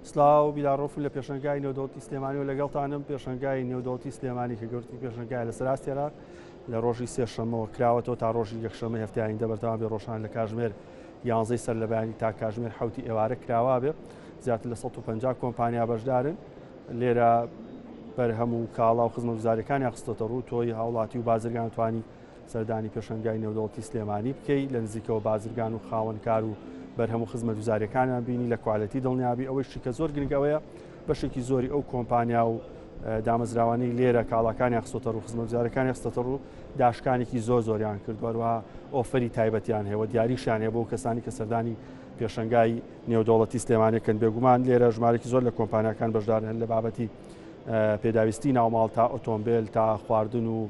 سلااو بیلاڕۆف لە پێشنگای نێودەوڵەتی سلێمانی و لەگەڵتانم. پێشنگای نێودەوڵەتی سلێمانی کە گەورترین پێشنگای لە سەر عێراق لە ڕۆژی سێشەمەوە کراوەتەوە تا ڕۆژی یەکشەمە هەفتەی ئایندە بەردەوام بێ. ڕۆژان لە کاژمێر 11 سەر لە بەیانی تا کاژمێر 7 ئێوارە کراوا بێ. زیاتر لە 150 کۆمپانیا بەشدارن لێرە، بەرهەم و کاڵا و خزمەتگوزاریەکانیان خستۆتە ڕوو. تۆی هاوڵاتی و بازرگان توانی سەردانی پێشەنگای نێودەوڵەتی سلێمانی بکەی، لە نزیکەوە بازرگان و خاوەنکار و بەرهەم و خزمەتگوزاریەکانیان بینی، لە quality دڵنیابی. ئەوەیشی کە زۆر گرنگەوەیە بەشێکی زۆری ئەو کۆمپانیا و دامەزراوانەی لێرە کاڵاکانیان خستۆتە ڕوو، خزمەتگوزاریەکانیان خستۆتە ڕوو، داشکانێکی زۆر زۆریان کردووە، هەروەها offer ی تایبەتیان هەیە و دیاریشیان هەیە بۆ کەسانی کە سەردانی پێشەنگای نێودەوڵەتی سلێمانیەکەن. بێگومان لێرە ژمارێکی زۆر لە کۆمپانیاکان بەشدارن، هەر لە بابەتی پێداویستی ناوماڵ تا ئۆتۆمبیل تا خواردن و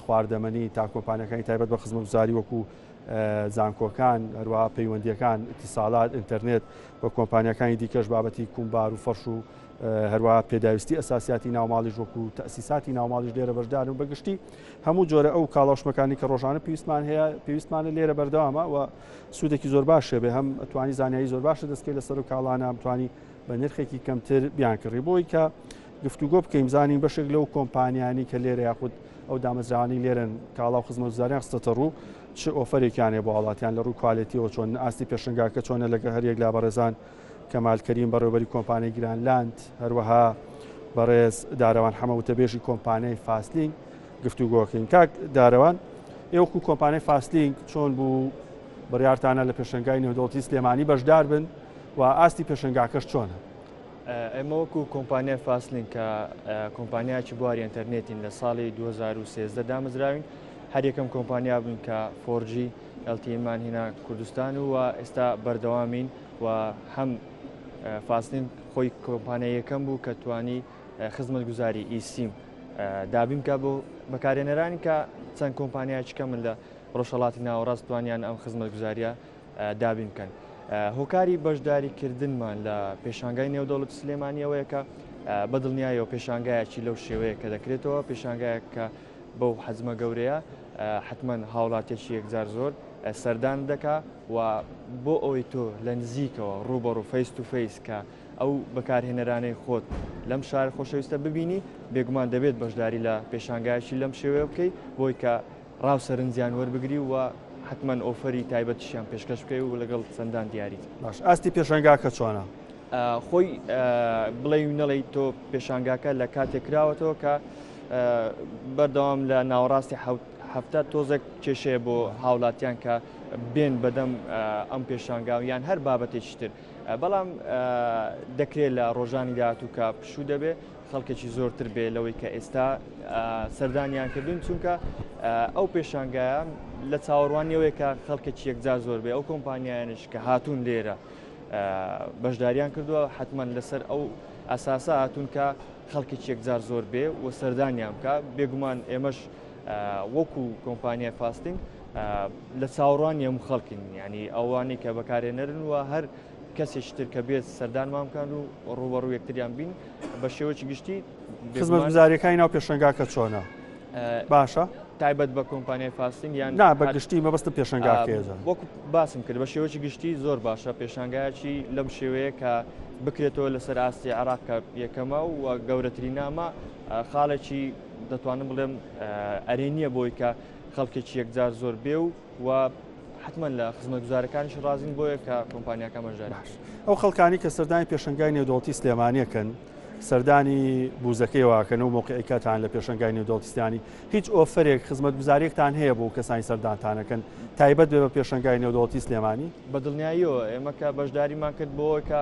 خواردەمەنی تا کۆمپانیەکانی تایبەت بە خزمەتگوزاری وەکو زانکۆکان، هەروەها پەیوەندیەکان، ئیتیسالات، ئینتەرنێت و کۆمپانیەکانی دیکەش بابەتی کومبار و فەرش و هەروەها پێداویستی ئەساسیاتی ناوماڵیش وەکو تەسیساتی ناوماڵیش لێرە بەشدارن. بەگشتی هەموو جۆرە ئەو کاڵاوشمەکانی کە ڕۆژانە پێویستمان هەیە پێویستمانە لێرە بەردەوامە و سوودێکی زۆر باش هەبێ. هەم توانی زانیاری زۆر باشە دەستکەی لەسەر و کاڵانە، هەم توانی بە نرخێکی کەمتر بیانکڕی. بۆی کە گفتوگۆ بکەین زانین بەشێک لەو کۆمپانیانی کە لێرە یاخود ئەو دامەزراوانەی لێرن کاڵا و خزمەتگوزاریان خستەتە ڕوو چ offer ێکیان هەیە بۆ هاوڵاتیان، لە ڕووی quality یەوە چۆن، ئاستی پێشنگاکە چۆنە. لەگەڵ هەریەک لە بەڕێزان کەمال کەریم بەڕێوبەری کۆمپانیای گرانلاند، هەروەها بەڕێز دارەوان حەمە وتەبێژی کۆمپانیای فاستلینک گفتوگۆکەین. کاک دارەوان، ئێوەکو کۆمپانیای فاستلینک چۆن بوو بڕیارتانە لە پێشنگای نێودەوڵەتی سلێمانی بەشدار بن و ئاستی پێشنگاکەش چۆنە؟ ئێمە وەکو کۆمپانیای فاستلینک کە کۆمپانیایەکی بواری ئینتەرنێتین لە ساڵی 2013 دامەزراوین، هەر یەکەم کۆمپانیا بووین کە 4G LTE مان هێنا کوردستان و ئێستا بەردەوامین و هەم فاستلینک خۆی کۆمپانیای یەکەم بوو کە توانی خزمەتگوزاری eSIM دابین بکات بۆ بەکارهێنەرانی کە چەند کۆمپانیایەکی کەمن لە ڕۆژهەڵاتی ناوەڕاست توانیان ئەم خزمەتگوزاریە دابین بکەن. هۆکاری بەشداریکردنمان لە پێشانگای نێودەوڵەتی سلێمانی ئەوەیە کە بە دڵنیایەوە پێشانگایەکی لەو شێوەیە کە دەکرێتەوە، پێشانگایەک کە بەو حەجمە گەورەیە حتمما هاوڵاتیەکی یەکجار زۆر سەردان دەکا و بۆ ئەوەی تۆ لە نزیکەوە ڕووبەڕوو face to face کە ئەو بەکارهێنەرانەی خۆت لەم شارە خۆشەویستە ببینی، بێگومان دەبێت بەشداری لە پێشانگایەکی لەم شێوەیە بکەی بۆی کە ڕاو سەرنجیان وەربگری و حەتمەن offer ی تایبەتیشیان پێشکەش بکەی و لەگەڵ چەندان دیاریت. باش ئاستی پێشانگاکە چۆنە؟ خۆی بڵێی و نەڵێی تۆ پێشانگاکە لە کاتێک کراوەتەوە کە بەردەوام لە ناوەڕاستی هەفتە تۆزێک کێشەیە بۆ هاوڵاتیان کە بێن بەدەم ئەم پێشانگا یان هەر بابەتێکی تر، بەڵام دەکرێت لە ڕۆژانی داهاتوو کە پشوو دەبێت خەڵکێکی زۆرتر بێ لەوەی کە ئێستا سەردانیان کردوون، چونکە ئەو پێشانگایە لە چاوەڕوانیەوەی کە خەڵکێکی یەکجار زۆر بێ. ئەو کۆمپانیایانش کە هاتوون لێرە بەشداریان کردووە حتمما لەسەر ئەو ئەساسە هاتوون کە خەڵکێکی یەکجار زۆر بێ و سەردانیان بکە. بێگومان ئێمەش وەکو کۆمپانیای فاستلینک لە چاوەڕوانی هەموو خەڵکین، ینی ئەوانەی کە بەکارهێنەرن و هەر کەسێکی تر کە بێت سەردانمان بکەن و ڕووبەڕوو یەکتریان بین بە شێوەیەکی گشتی. خزمەتگوزاریەکانی ناو پێشەنگاکە چۆنە؟ باشە؟ تایبەت بە کۆمپانیای فاستلینک یان نا بە گشتی مەبەستم پێشەنگاکەیە. وەکو باسم کرد بە شێوەیەکی گشتی زۆر باشە پێشانگایەکی لەم شێوەیە کە بکرێتەوە لەسەر ئاستی عێراق کە یەکەمە و گەورەترین نامە، خاڵێکی دەتوانم بڵێم ئەرێنییە بۆی کە خەڵکێکی یەکجار زۆر بێ و حتمما لە خزمەتگوزارەکانیش ڕازین بۆیە کە کۆمپانیاکە بەشداری. باش ئەو خەڵکانی کە سەردانی پێشەنگای نێودەوڵەتی سلێمانیەکەن سەردانی بوزەکەی واکەن و موقعی کاتان لە پێشەنگای نێودەوڵەتی سلێمانی هیچ offer ێک خزمەتگوزاریەکتان هەیە بۆ کەسانی سەردانتانەکەن تایبەت بێ بە پێشەنگای نێودەوڵەتی سلێمانی؟ بە دڵنیاییەوە ئێمە کە بەشداریمان کرد بۆ کە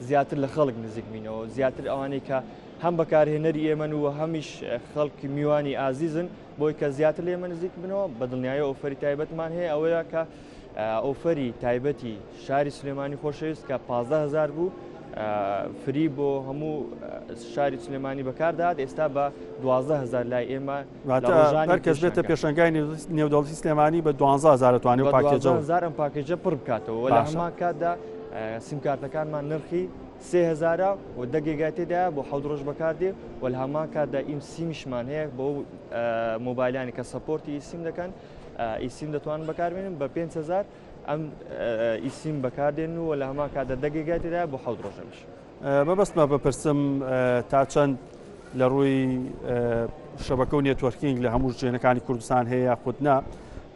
زیاتر لە خەڵک نزیک بینەوە، زیاتر ئەوانەی کە هەم بەکارهێنەری ئێمەن و هەمیش خەڵکی میوانی ئازیزن بۆی کە زیاتر لە ئێمە نزیک بنەوە. بە دڵنیایی offer ی تایبەتمان هەیە، ئەوەیە کە offer ی تایبەتی شاری سلێمانی خۆشەویست کە 15هزار بوو free بۆ هەموو شاری سلێمانی بەکاردات، ئێستا بە 12هزار لای ئێمە. هەر کەس بێتە پێشەنگای نێودەوڵەتی سلێمانی بە 12هزار توانێت package ە هزار ئەم package ە پڕ بکاتەوە. لە هەمان کاتدا سیمکارتەکانمان نرخی 3000 و 10 گێگای تێدایە بۆ 7 ڕۆژ بەکاردێ و لە هەمان کاتدا eSIM یشمان هەیە بۆ مۆبایلانی کە support ی eSIM دەکەن، eSIM دەتوانن بەکاربێنن بە 5000. ئەم eSIM بەکاردێن و لە هەمان کاتدا دە گێگای تێدایە بۆ حەوت ڕۆژ ئەویش. مەبەستمە بپرسم تا چەند لە ڕووی شەبەکە و networking لە هەموو شوێنەکانی کوردستان هەیە یاخود نا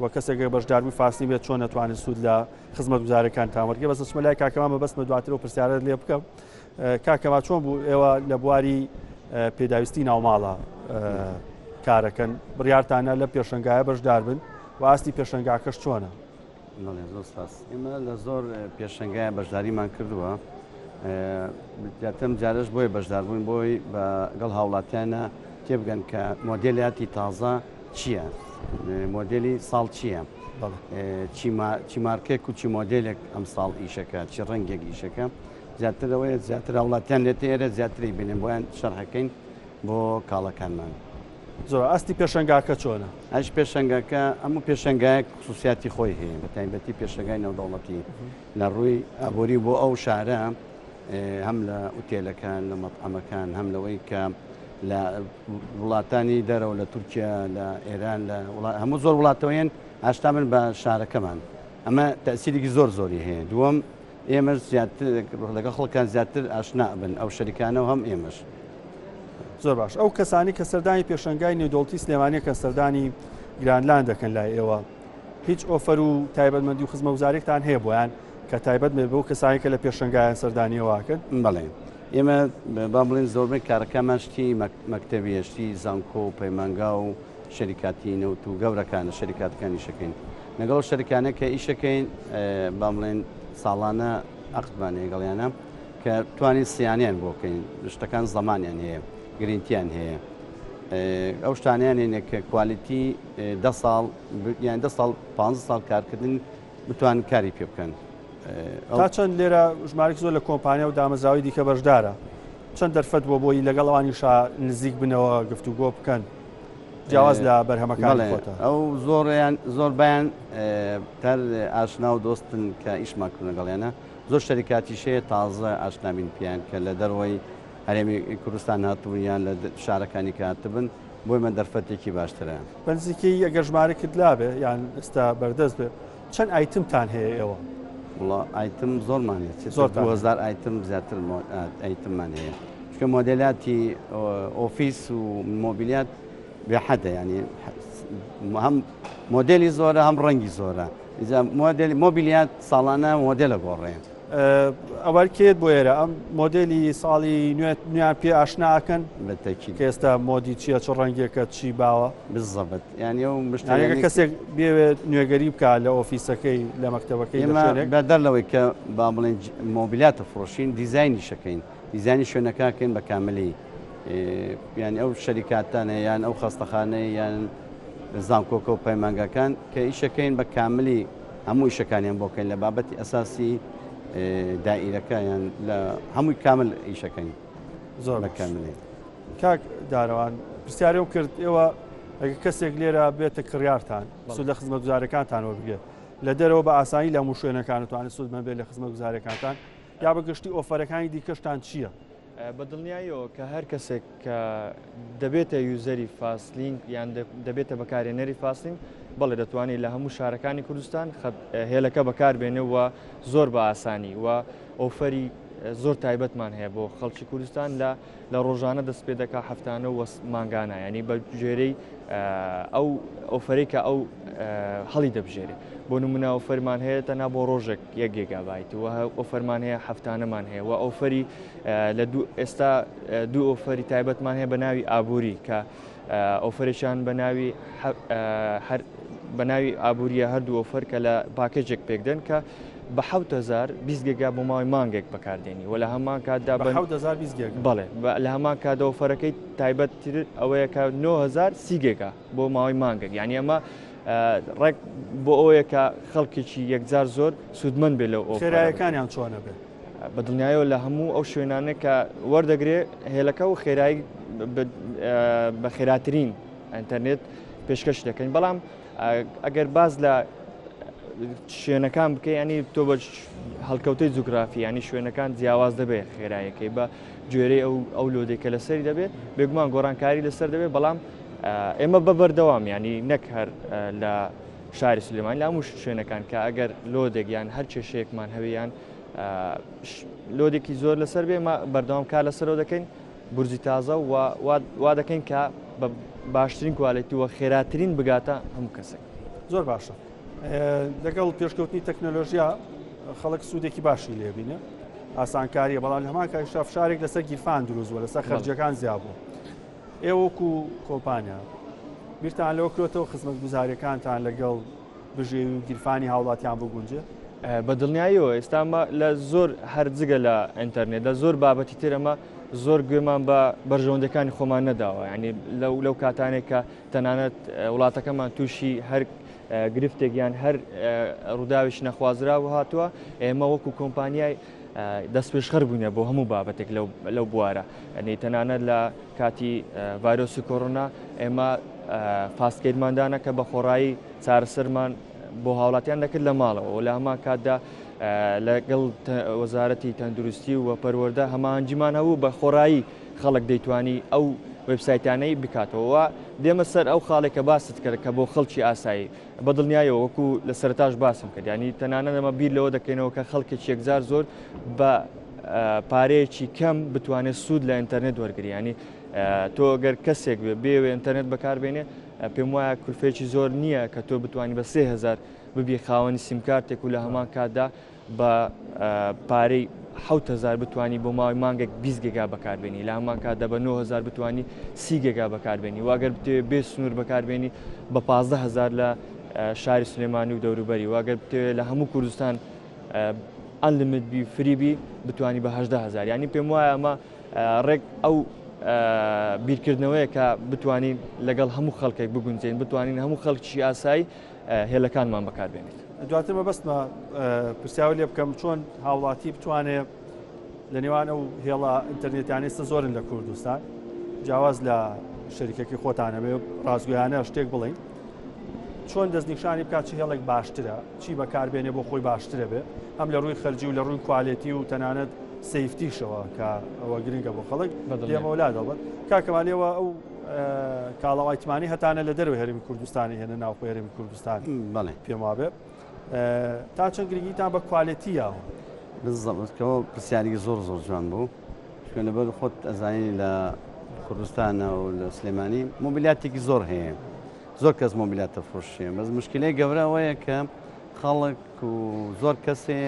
و کەسێک بەشداربووی فاسلی بێت چۆن نەتوانێت سوود لە خزمەتگوزارەکانتان وەرگێ بەس دەچمە لای کاکەما مەبەستمە دواتر و پرسیارت لێ بکەم کاکەما چۆن بوو ئێوە لە بواری پێداویستی ناوماڵە کارەکەن بڕیارتانە لە پێشنگایە بەشدار بن و ئاستی پێشنگاکەش چۆنە؟ بەڵێ زۆر سپاس. ئێمە لە زۆر پێشەنگایە بەشداریمان کردووە زیاترم جارش بۆیە بەشدار بووین بۆی بە گەڵ هاوڵاتیانە تێبگەن کە مۆدێلاتی تازە چییە مۆدێلی ساڵ چییە چی مارکێک و چی مۆدێلێک ئەم ساڵ ئیشەکە چی ڕەنگێک ئیشەکە زیاتر ئەوەیە زیاتر هاوڵاتیان لێتە ئێرە زیاتری بینن بۆیان شەرحەکەین بۆ کاڵەکانمان. زۆر ئاستی پێشەنگاکە چۆنە؟ ئەش پێشەنگاکە هەموو پێشەنگایەک خصوصیاتی خۆی هەیە بە تایبەتی پێشەنگای نێودەوڵەتی لە ڕووی ئابووری بۆ ئەو شارە هەم لە ئوتێلەکان لە مەطعەمەکان هەم لەوەی کە لە وڵاتانی دەرەوە لە تورکیا لە ئێران لە هەموو زۆر وڵاتەوەیەن ئاشتا بن بە شارەکەمان ئەمە تەسیرێکی زۆر زۆری هەیە دووەم ئێمەش زیاتر لەگەڵ خەڵکان زیاتر ئاشنا بن ئەو شەریکانە و هەم ئێمەش. زۆر باش ئەو کەسانی کە سەردانی پێشەنگای نێودەوڵەتی سلێمانیە کە سەردانی گرانلاند دەکەن لای ئێوە هیچ ئۆفەر و تایبەتمەندی و خزمەگوزارێکتان هەیە بۆیان کە تایبەت بێت بەو کەسانی کە لە پێشەنگایان سەردانی ئێوەکەن؟ بەڵێ ئێمە با بڵێن زۆربەی کارەکانمان شتی مەکتەبیە شتی زانکۆ و پەیمانگا و شەریکاتی نەوت و گەورەکانە شەریکاتەکان ئیشەکەین لەگەڵ ئەو شەریکانە کە ئیشەکەین با بڵێن ساڵانە عەقدمان هەیە گەڵیانە کە توانین سیانیان بۆ بکەین شتەکان زەمانیان هەیە گرینتیان هەیە ئەو شتانیان هەیە کە quality دە ساڵ یان دە ساڵ پ ساڵ کارکردن بتوان کاری پێ بکەن. تا چەند لێرە ژمارێک زۆر لە کۆمپانیا و دامەزراوەی دیکە بەشدارە چەند دەرفەت بۆ بۆی لەگەڵ ئەوانیشا نزیک بنەوە گفتوگۆ بکەن جیاواز لە بەرهەمەکانی خۆتان؟ ئەو زۆریان زۆربیان تر ئاشنا و دۆستن کە ئیشمان کردن لەگەڵیانە زۆر شەریکاتیش هەیە تازە ئاشنا بین پێیان کە لە دەرەوەی هەرێمی کوردستان هاتبوون یان لە شارەکانی کە هاتبن بۆی من دەرفەتێکی باشترە. بە نزیکەیی ئەگەر ژمارەکت لابێ یان ئێستا بەردەست بێ چەند item تان هەیە ئێوە؟ وڵا item زۆرمان هەیە چ زۆر 2000 item زیاتر item مان هەیە چونکە مۆدێلاتی ئۆفیس و مۆبیلیات بێحەدە ینی هەم مۆدێلی زۆرە هەم ڕەنگی زۆرە مۆدێلی مۆبیلیات ساڵانە مۆدێلە گۆڕێ. ئەوەر کێت بۆ ئێرە ئەم مۆدێلی ساڵی نوێ نوێیان پێ ئاشنا ئەکەن بەتەکید کە ئێستا مۆدی چییە چ ڕەنگێکە چی باوە بالضبط یعنی ئەو یعنی ئەگەر مشتریانەی کەسێک بێوێت نوێگەری بکات لە ئۆفیسەکەی لە مەکتەبەکەی لە ئێمە شوێنێک بەدەر لەوەی کە با بڵێن مۆبیلات فرۆشین دیزاینیش ئەکەین دیزاینی شوێنەکە ئەکەین بە کاملی یعنی ئەو شەریکاتانە یان ئەو خەستەخانەی یان زانکۆکە و پەیمانگاکان کە ئیشەکەین بە کاملی هەموو ئیشەکانیان بۆ کەین لە بابەتی ئەساسی دائیرەکە یان لە هەمووی کامل ئیشەکەین زۆر بە کاملی. کاک دارەوان پرسیارم کرد ئێوە ئەگەر کەسێک لێرە بێتە کڕیارتان سوود لە خزمەتگوزارەکانتان وەربگرێت لە دەرەوە بە ئاسانی لە هەموو شوێنەکان توانێت سوودمەند بێت لە خزمەتگوزارەکانتان یا بە گشتی ئۆفەرەکانی دیکەشتان چییە؟ بە دڵنیاییەوە کە هەر کەسێک کە دەبێتە user ی فاستلینک یان دەبێتە بەکارهێنەری فاستلینک بەڵێ دەتوانێت لە هەموو شارەکانی کوردستان هێلەکە بەکاربێنێ و زۆر بە ئاسانی و ئۆفەری زۆر تایبەتمان هەیە بۆ خەڵکی کوردستان لە لە ڕۆژانە دەست پێ دەکا هەفتانە و مانگانە ینی بە گوێرەی ئەو ئۆفەرەی کە ئەو هەڵی دەبژێرێ بۆ نمونە ئۆفەرمان هەیە تەنها بۆ ڕۆژێک یەک گێگابایت و ئۆفەرمان هەیە هەفتانەمان هەیە و ئۆفەری لە دوو ئێستا دوو ئۆفەری تایبەتمان هەیە بە ناوی ئابووری کە ئۆفەرێکیان بە ناوی هەر بە ناوی ئابووریە هەردوو ئۆفەر کە لە پاکێجێک پێک دێن کە بە 7000 20 گێگا بۆ ماوەی مانگێک بەکاردێنی و لە هەمان کاتدا بە 7000 20 گێگا بەڵێ لە هەمان کاتدا ئۆفەرەکەی تایبەتتر ئەوەیە کە 9000 سی گێگا بۆ ماوەی مانگێک یعنی ئەمە ڕێک بۆ ئەوەیە کە خەڵکێکی یەکجار زۆر سوودمەند بێت لەو ئۆفەرە. خێرایەکانیان چۆنە بێ؟ بە دڵنیایەوە لە هەموو ئەو شوێنانە کە وەردەگرێ هێلەکە و خێرایی بە خێراترین ئینتەرنێت پێشکەش دەکەین بەڵام ئەگەر باز لە شوێنەکان بکەی ینی تۆ بە هەڵکەوتەی جوگرافی ینی شوێنەکان جیاواز دەبێت خێرایەکەی بە گوێرەی ئەو ئەو load ێک کە لەسەری دەبێت بێگومان گۆڕانکاری لەسەر دەبێت بەڵام ئێمە بە بەردەوام ینی نەک هەر لە شاری سلێمانی لە هەموو شوێنەکان کە ئەگەر load ێک یان هەر کێشەیەکمان هەبێ یان load ێکی زۆر لەسەر بێ ما بەردەوام کار لەسەرەوە دەکەین بورجی تازە و وا دەکەین کە بە باشترین quality و خێراترین بگاتە هەموو کەسێک. زۆر باشە لەگەڵ پێشکەوتنی تەکنەلۆژیا خەڵک سوودێکی باشی لێبینە ئاسانکاریە بەڵام لە هەمان کاتیشا فشارێک لەسەر گیرفان دروست بووە لەسەر خەرجیەکان زیاد بوو ئێوە وەکو کۆمپانیا بیرتان لەوە کرۆتەوە خزمەتگوزاریەکانتان لەگەڵ بژێوی و گیرفانی هاوڵاتیان بگونجێ؟ بە دڵنیاییەوە ئێستا ئەمە لە زۆر هەر جگە لە ئینتەرنێت لە زۆر بابەتی تر ئەمە زۆر گوێمان بە بەرژەوەندەکانی خۆمان نەداوە ینی لەو لەو کاتانێک کە تەنانەت وڵاتەکەمان تووشی هەر گرفتێک یان هەر ڕووداوێکی نەخوازراو هاتووە ئێمە وەکو کۆمپانیای دەستپێشخەر بووینە بۆ هەموو بابەتێک لەو بوارە ئەنی تەنانەت لە کاتی ڤایرۆسی کۆرۆنا ئێمە FastCare مان دانا کە بە خۆڕایی چارەسەرمان بۆ هاوڵاتیان دەکرد لە ماڵەوە و لە هەمان کاتدا لەگەڵ وەزارەتی تەندروستی و پەروەردە هەماهەنگیمان هەبوو بە خۆڕایی خەڵک دەیتوانی ئەو وێبسایتانەی بکاتەوە دێمە سەر ئەو خاڵێک کە باست کرد کە بۆ خەڵکی ئاسایی بە دڵنیایەوە وەکو لە سەرەتاش باسم کرد ینی تەنانەت ئەمە بیر لەوە دەکەینەوە کە خەڵکێکی یەکجار زۆر بە پارەیەکی کەم بتوانێت سوود لە ئینتەرنێت وەرگری ینی تۆ گەر کەسێک بێ بێوێ ئینتەرنێت بەکاربێنێ پێم وایە کولفەیەکی زۆر نییە کە تۆ بتوانی بە 3000 ببی خاوەنی سیمکارتێک و لە هەمان کاتدا بە پارەی 7000 بتانی بۆ ماوەی مانگێک 20 گێگا بەکاربێنی لە هەمان کاتدا بە 9000 بتانی 30 گێگا بەکاربێنی واگەر بتەوێ بێ سنوور بەکاربێنی بە 15000 لە شاری سلێمانی و دەوروبەری واگەر بتەوێ لە هەموو کوردستان unlimited بی free بی بتانی بە 18000 ینی پێم وایە ئەمە ڕێک ئەو بیرکردنەوەیە کە بتوانین لەگەڵ هەموو خەڵکێک بگونجێن بتوانین هەموو خەڵکی ئاسایی هێلەکانمان بەکاربێنیت. دواتر مەبەستمە پرسیاوە لێ بکەم چۆن هاوڵاتی بتوانێ لە نێوان ئەو هێڵە ئینتەرنێتیانەی ئێستا زۆرن لە کوردستان جیاواز لە شەریکەکەی خۆتانە بێ ڕاستگویانە شتێک بڵین چۆن دەستنیشانی بکات چ هێڵێک باشترە چی بەکاربێنێ بۆ خۆی باشترە بێ هەم لە ڕووی خەرجی و لە ڕووی quality و تەنانەت safety شەوە کە ئەوە گرنگە بۆ خەڵک دێمەوە لا دەڵبەت کاکەمالەوە ئەو کاڵا و ئایتمانی هەتانە لە دەرەوەی هەرێمی کوردستانی هێنە ناوخۆی هەرێمی کوردستان بەڵێ پێم وابێ تا چەند گرنگیتان بە quality یاوە؟ بالضبط کەەوە پرسیارێکی زۆر زۆر جوان بوو چونکە لەبەر خۆت ئەزانی لە کوردستانە و لە سلێمانی مۆبیلاتێکی زۆر هەیە زۆر کەس مۆبیلاتە فرۆشێ بەس مشکلەی گەورە ئەوەیە کە خەڵک و زۆر کەسێ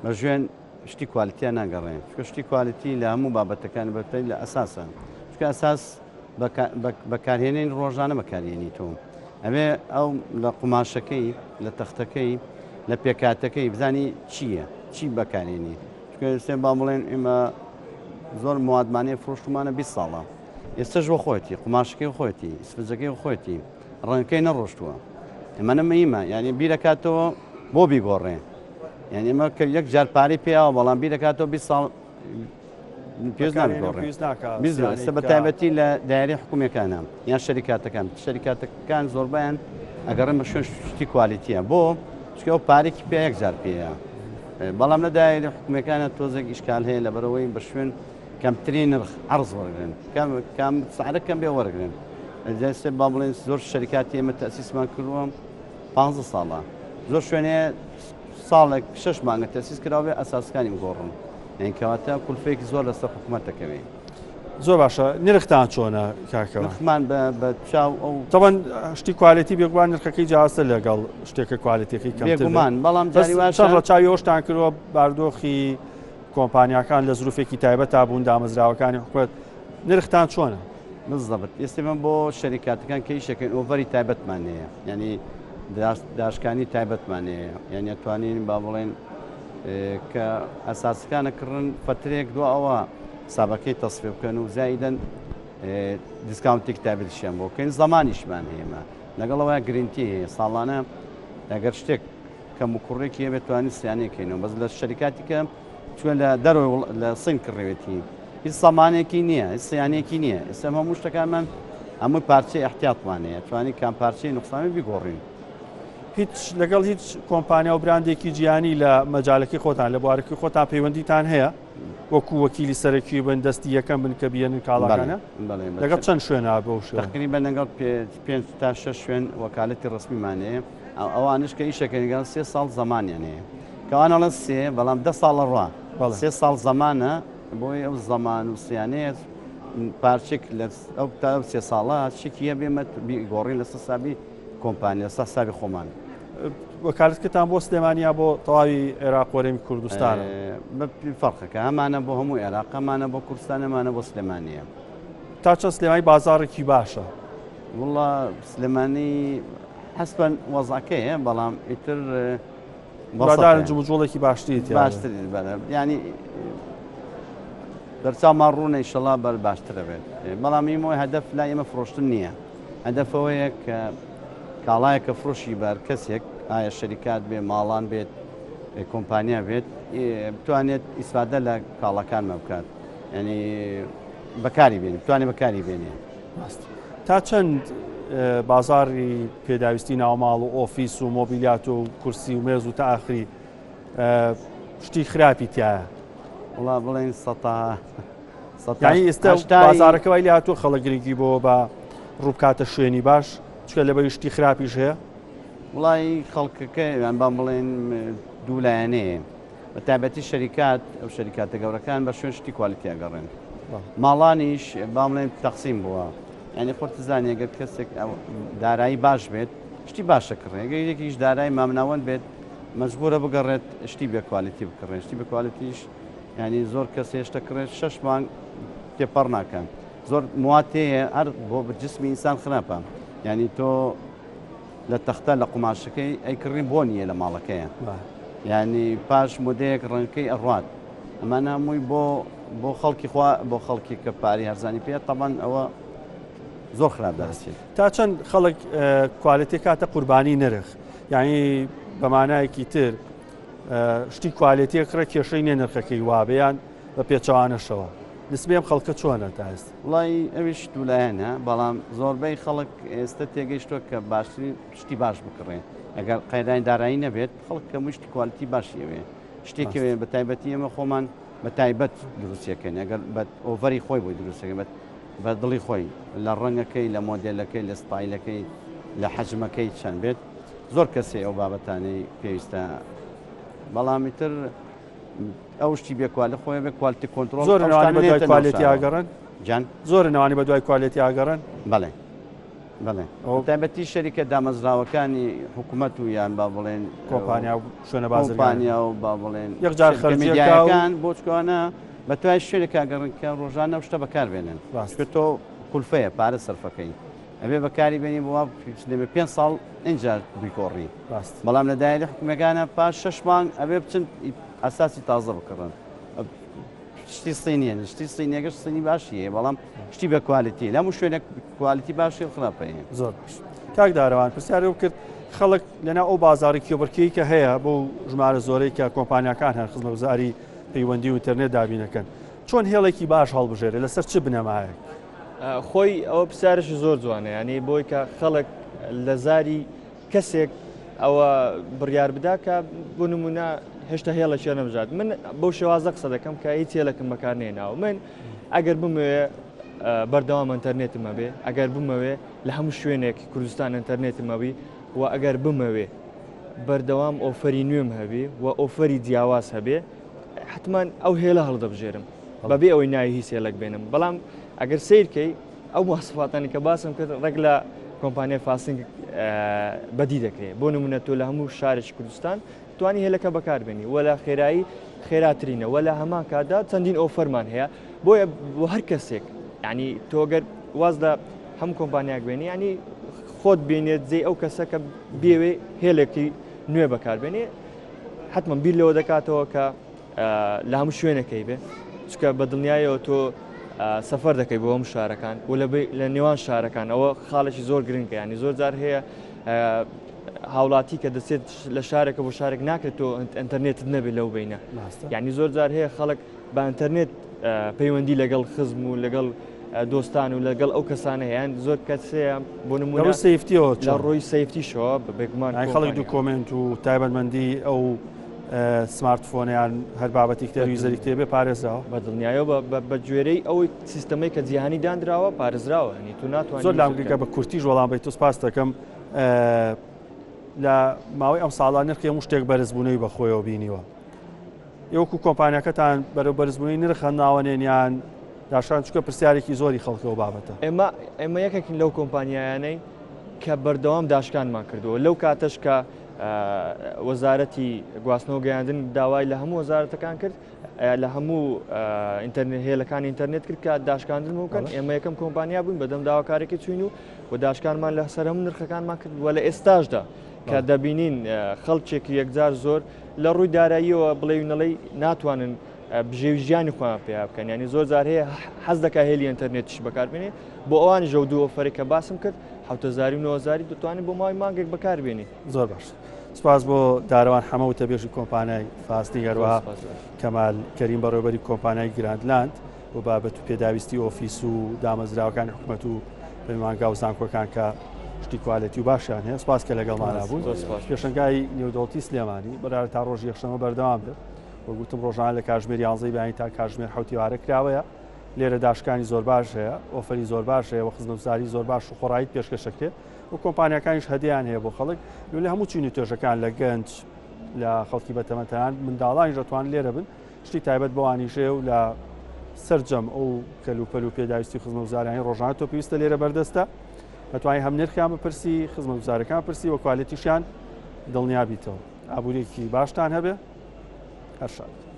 بە ژوێن شتی quality یان ناگەڕێن چونکە شتی quality لە هەموو بابەتەکانی بەتای لە ئەساسە چونکە ئەساس بەکارهێنین ڕۆژانە بەکارێنی تۆ ئەبێ ئەو لە قوماشەکەی لە تەختەکەی لە پێکاتەکەی بزانی چییە چی بەکارێنی چونکە سێ با بڵێن ئێمە زۆر موادمانەیە فرۆشتمانە 20 ساڵە ئێستش بۆ خۆیەتی قوماشەکەی خۆیەتی ئیسفنجەکەی خۆیەتی ڕەنگەکەی نەڕۆشتووە ئەمەە مهمە یعنی بیرەکاتەوە بۆ بیگۆڕێ یعنی ئێمە کە یەک جار پارەی پێیاوە بەڵام بیرەکاتەوە 20 ساڵ پێویست نابگۆڕێ ئێستا بە تایبەتی لە دایرەی حکومیەکانە یان شەریکاتەکان شەریکاتەکان زۆربیان ئەگەڕێن بە شوێن شتی quality یە بۆ چکە ئەو پارێکی پێ یەک جار پێیە بەڵام لە دایرە حکومیەکانە تۆزێک ئیشکال هەیە لەبەرەوەی بە شوێن کەمترین نرخ عەرز وەرگن کەم کەم سعرە کەم بێ وەرگن جا با بڵێن زۆر شەریکاتی ئێمە تەسیسمان کردووە 15 ساڵە زۆر شوێنێ ساڵێک شش مانگە تەسیس کراوێ ئەساسەکانی بگۆڕن یعنی کەواتە کولفەیەکی زۆر لەسەر حکوومەت دەکەوێت زۆر باشە نرختان چۆنە کاکەوە نرخمان بە چاو ئەو تەبەن شتی quality بێگومان نرخەکەی جیاوازتر لەگەڵ شتێکە quality ەکەی کەمتر بێگومان بەڵام جاری وا چەند ڕەچاوی ئەوشتان کردووە باردۆخی کۆمپانیاکان لە زروفێکی تایبەتا بوون دامەزراوەکانی حکومەت نرختان چۆنە؟ بالضبط ئێستا من بۆ شەریکاتەکان کە ئیشەکەین offer ی تایبەتمان هەیە یعنی داشکانی تایبەتمان هەیە یعنی ئەتوانین با بڵێن کە ئەساسەکانە کڕن فترێک دو ئەوە حسابەکەی تەسفیە بکەن و زایدەن discount ێکی تایبەتیشیان بۆ بکەین زەمانیشمان هەیەمە لەگەڵەوە گرنتی هەیە ساڵانە ئەگەر شتێک کەم و کوڕێکی هەبێت توانین سیانەی کەینەوە بەس لە شەریکاتی کە چوە لە دەرەوەی لە سین کڕێتی هیچ سامانێکی نییە هیچ سیانێکی نییە ئێستا هەموو شتەکانمان هەمووی پارچەی احتیاطمان هەیە توانی کام پارچەی نوقسانی بیگۆڕین. هیچ لەگەڵ هیچ کۆمپانیا و براندێکی جیهانی لە مەجالەکەی خۆتان لە بوارەکەی خۆتان پەیوەندیتان هەیە وەکو وەکیلی سەرەکی بن دەستی یەکەم بن کە بیێنن کاڵاکانە لەگەڵ چەند شوێنە بەو شێوە؟ تقریبا لەگەڵ پێنج تا شەش شوێن وەکالەتی ڕەسمیمان هەیە. ئەوانش کە ئیشەکەن گەڵ سێ ساڵ زەمانیان هەیە کەوان ئەڵێن سێ بەڵام دە ساڵ ئەڕوا سێ ساڵ زەمانە بۆی ئەو زەمان و سیانەیە پارچێک لە ئەو تا ئەو سێ ساڵە شکی هەبێ مە گۆڕین لەسەر حسابی کۆمپانیا لەسەر حسابی خۆمان. وەکالەتکەتان بۆ سلێمانی یا بۆ تەواوی عێراق و هەرێمی کوردستانە؟ فەرقەکە هەمانە بۆ هەموو عێراق هەمانە بۆ کوردستان هەمانە بۆ سلێمانیە. تا چەند سلێمانی بازاڕێکی باشە؟ وڵا سلێمانی حەسبەن وەزعەکەیە بەڵام ئیتر بەدارن جموجۆڵێکی باشتری تیا باشتر ینی بەرچاومان ڕوونە ئیشەڵا بەر باشترە بێت بەڵام ئیمەوەی هەدەف لای ئێمە فرۆشتن نییە هەدەفەوەیە کە کاڵایەکە فرۆشی بار کەسێک ئایا شەریکات بێ ماڵان بێت کۆمپانیا بێت بتوانێت ئیسفادە لە کاڵاکانمە بکات ینی بەکاری بێنێ بتوانێت بەکاری بێنێ. ڕاست تا چەند بازاڕی پێداویستی ناوماڵ و ئۆفیس و مۆبیلیات و کورسی و مێز و تا ئاخری شتی خراپی تایە؟ وڵا بڵێن سەتا یانی ئێستا بازارەکە وای لێهاتووە خەڵک گرنگی بۆ بە ڕووبکاتە شوێنی باش چکە لەبەری شتی خراپیش هەیە وڵی خەڵکەکە یان بام بڵێن دوو لایەنەیە بە تایبەتی شەریکات ئەو شەریکاتە گەورەکان بە شوێن شتی quality ئەگەڕێن ماڵانیش با بڵێن تەقسیم بووە یعنی خۆت زانانی ئەگەر کەسێک دارایی باش بێت شتی باشە کڕێ گەر یەکیش دارای مامناوەند بێت مەجبورە بگەڕێت شتی بێ quality بکڕێن شتی بە quality ش ینی زۆر کەس هێشتا کڕێت شەش مانگ تێپەڕ ناکەن زۆر مواتەیە هەر بۆ جسمی ئینسان خراپە ینی تۆ لە تەختە لە قوماشەکەی ئەیکڕین بۆ نییە لە ماڵەکەیە یعنی پاش مدەیەک ڕەنگەکەی ئەڕوات ئەمانە هەمووی بۆ بۆ خەڵکی خوا بۆ خەڵکی کە پاری هەرزانی پێ تەبان ئەوە زۆر خراپ دەرەچێت. تا چەند خەڵک quality کاتە قوربانی نرخ یعنی بەمانایەکی تر شتی quality کڕە کێشەی نیە نرخەکەی وابێ یان بە پێچەوانەشەوە نسبەی ئەم خەڵکە چۆنە تا ئێستا؟ وڵی ئەویش دوولایەنە بەڵام زۆربەی خەڵک ئێستا تێگەیشتووە کە باشترین شتی باش بکڕێ ئەگەر قەیرانی دارایی نەبێت خەڵک کە شتی quality باشی ئەوێ شتێکی وێ بە تایبەتی ئێمە خۆمان بە تایبەت دروستەکەین ئەگەر بە offer ی خۆی بۆی دروستەکەین بە دڵی خۆی لە ڕەنگەکەی لە مۆدێلەکەی لە ستایلەکەی لە حەجمەکەی چەند بێت زۆر کەسێ ئەو بابەتانەی پێویستە بەڵام ئیتر ئەو شتی بێ quality خۆی بێ quality control زۆر نەوانی بە دوای quality ئاگەڕن جان زۆر نەوانی بە دوای quality ئاگەڕن بەڵێ بەڵێ تایبەتی شەریکە دامەزراوەکانی حکوومەت و یان با بڵێن کۆمپانیا و شوێنە بازرگانیا و با بڵێن یەکجار خەرجیەکان بۆ چکانە بە توای شوێنێک ئەگەڕن کە ڕۆژانە شتە بەکاربێنن ڕاست تۆ کولفەیە پارە سەرفەکەی ئەبێ بەکاری بێنی بۆ وا دەبێ پێ ساڵ ئینجا بیگۆڕی بەڵام لە دایری حکومەکانە پاش شش مانگ ئەبێ بچن ئەساسی تازە بکڕن شتی سینیە شتی سینیەکەش سینی باشی هەیە بەڵام شتی بە quality لە هەموو شوێنێک quality باشی و خراپە هەیە زۆر باش کاک دارەوان پرسیارم کرد خەڵک لەناو ئەو بازاڕی کێبڕکێی کە هەیە بۆ ژمارە زۆرەی کە کۆمپانیاکان هەن خزمەتگوزاری پەیوەندی و ئینتەرنێت دابینەکەن چۆن هێڵێکی باش هەڵبژێرێ لەسەر چ بنەمایەک؟ خۆی ئەوە پرسیارێکی زۆر جوانە یانی بۆی کە خەڵک لە زاری کەسێک ئەوە بڕیار بدا کە بۆ نمونە هێشتا هێڵێکیان نەبژات من بەو شێوازە قسە دەکەم کە هیچ هێلێکم بەکار نێناوە من ئەگەر بمەوێ بەردەوام ئەتەرنێتم هەبێ ئەگەر بمەوێ لە هەموو شوێنێک کوردستان ئەتەرنێتم هەبی و ئەگەر بمەوێ بەردەوام offer ی نوێم هەبێ و offer ی جیاواز هەبێ حتمما ئەو هێلە هەڵدەبژێرم بەبێ ئەوەی ناوی هیچ هێلێک بێنم بەڵام ئەگەر سیرکەی ئەو مواسفاتانی کە باسم کرد ڕێک لە کۆمپانیای فاستلینک بەدی دەکرێت بۆ نمونە تۆ لە هەموو شارێکی کوردستان توانی هێلەکە بەکاربێنی وە لە خێرایی خێراترینە وە لە هەمان کاتدا چەندین offer مان هەیە بۆیە بۆ هەر کەسێک ینی تۆگەر واز لە هەموو کۆمپانیاک بێنی ینی خۆت بینێت جێی ئەو کەسە کە بێوێ هێلێکی نوێ بەکاربێنێ حتمما بیر لەوە دەکاتەوە کە لە هەموو شوێنەکەی بێ چکە بە دڵنیایەوە تۆ سەفەر دەکەی بۆ هەموو شارەکان و لە نێوان شارەکان ئەوە خاڵێکی زۆر گرنگە ینی زۆر جار هەیە هاوڵاتی کە دەچێت لە شارێکە بۆ شارێک ناکرێت تۆ ئینتەرنێتت نەبێت لەو بینە یعنی زۆر جار هەیە خەڵک بە ئینتەرنێت پەیوەندی لەگەڵ خزم و لەگەڵ دۆستان و لەگەڵ ئەو کەسانە هەیەن زۆر کەس هەیە بۆ نمونە ڕووی safety ەوە لە ڕووی safety شەوە بە بێگومان خەڵک document و تایبەتمەندی ئەو smartphone یان هەر بابەتێک تر user ی کتێبێ پارێزراوە؟ بە دڵنیایەوە بە گوێرەی ئەوەی سیستەمەی کە جیهانی دانراوە پارێزراوە ینی تو ناتوانانی زۆر لام گرنگە بە کورتیش وەڵام بەیت و سپاست دەکەم. لە ماوەی ئەم ساڵا نرخی هەموو شتێک بەرزبوونەوەی بەخۆیەوە بینیوە. ئێوەکو کۆمپانیاکەتان بەرەو بەرزبوونەوەی نرخ هەنگاوەنێن یان داشکان چونکە پرسیارێکی زۆری خەڵکە ئەو بابەتە. ئێمە ئێمە یەکێکین لەو کۆمپانیایانەی کە بەردەوام داشکانمان کردووە لەو کاتەش کە وەزارەتی گواستنەوە گەیاندن داوای لە هەموو وەزارەتەکان کرد لە هەموو ئینتەرنێت هێلەکانی ئینتەرنێت کرد کە داشکاندن بکەن ئێمە یەکەم کۆمپانیا بووین بەدەم داواکارێکی چوین و و داشکانمان لە سەر هەموو نرخەکانمان کرد و لە ئێستاشدا کە دەبینین خەڵکێکی یەکجار زۆر لە ڕووی داراییەوە بڵێ نەڵێی ناتوانن بژێوی ژیانی خۆیان پێیا بکەن ینی زۆر جار هەیە حەز دەکا هێلی ئینتەرنێتیش بەکاربێنێ بۆ ئەوانی ژەو دوو ئۆفەرێک کە باسم کرد حوتەزاری و نۆزاری دەتوانین بۆ ماوەی مانگێک بەکاربێنی زۆر باش سپاس بۆ دارەوان حەمە وتەبێژی کۆمپانیای فاستنی هەروەها کەمال کەریم بەڕێوەبەری کۆمپانیای گراندلاند بۆ بابەت و پێداویستی ئۆفیس و دامەزراوەکانی حکومەت و پەیمانگا و زانکۆکان کە شتی quality و باشیان هەیە سپاس کە لەگەڵمانە بوون پێشەنگای نێودەوڵەتی سلێمانی بەرار تا ڕۆژی یەکشەمە بەردەوام بێت وەک وتم ڕۆژانە لە کاژمێر یانزەی بەیانی تا کاژمێر حەوتی ئێوارە کراوەیە لێرە داشکانی زۆر باش هەیە ئۆفەری زۆر باش هەیە و خزمەتگوزاری زۆر باش و خۆڕاییت پێشکەشەکرێت و کۆمپانیاکانیش هەدیان هەیە بۆ خەڵک لە هەموو چین و توێژەکان لە گەنج لە خەڵکی بەتەمەتان منداڵانیش دەتوان لێرە بن شتی تایبەت بەوانیش هەیە و لە سەرجەم ئەو کەلوپەل و پێداویستی خزمەتگوزاریانی ڕۆژانە تۆ پێویستە لێرە بەردەستە دەتوانانی هەم نرخیان بپرسی خزمەتگوزارەکان پرسی و کوالێتیشیان دڵنیا بیتەوە ئابووریەکی باشتان هەبێ هەر شاد.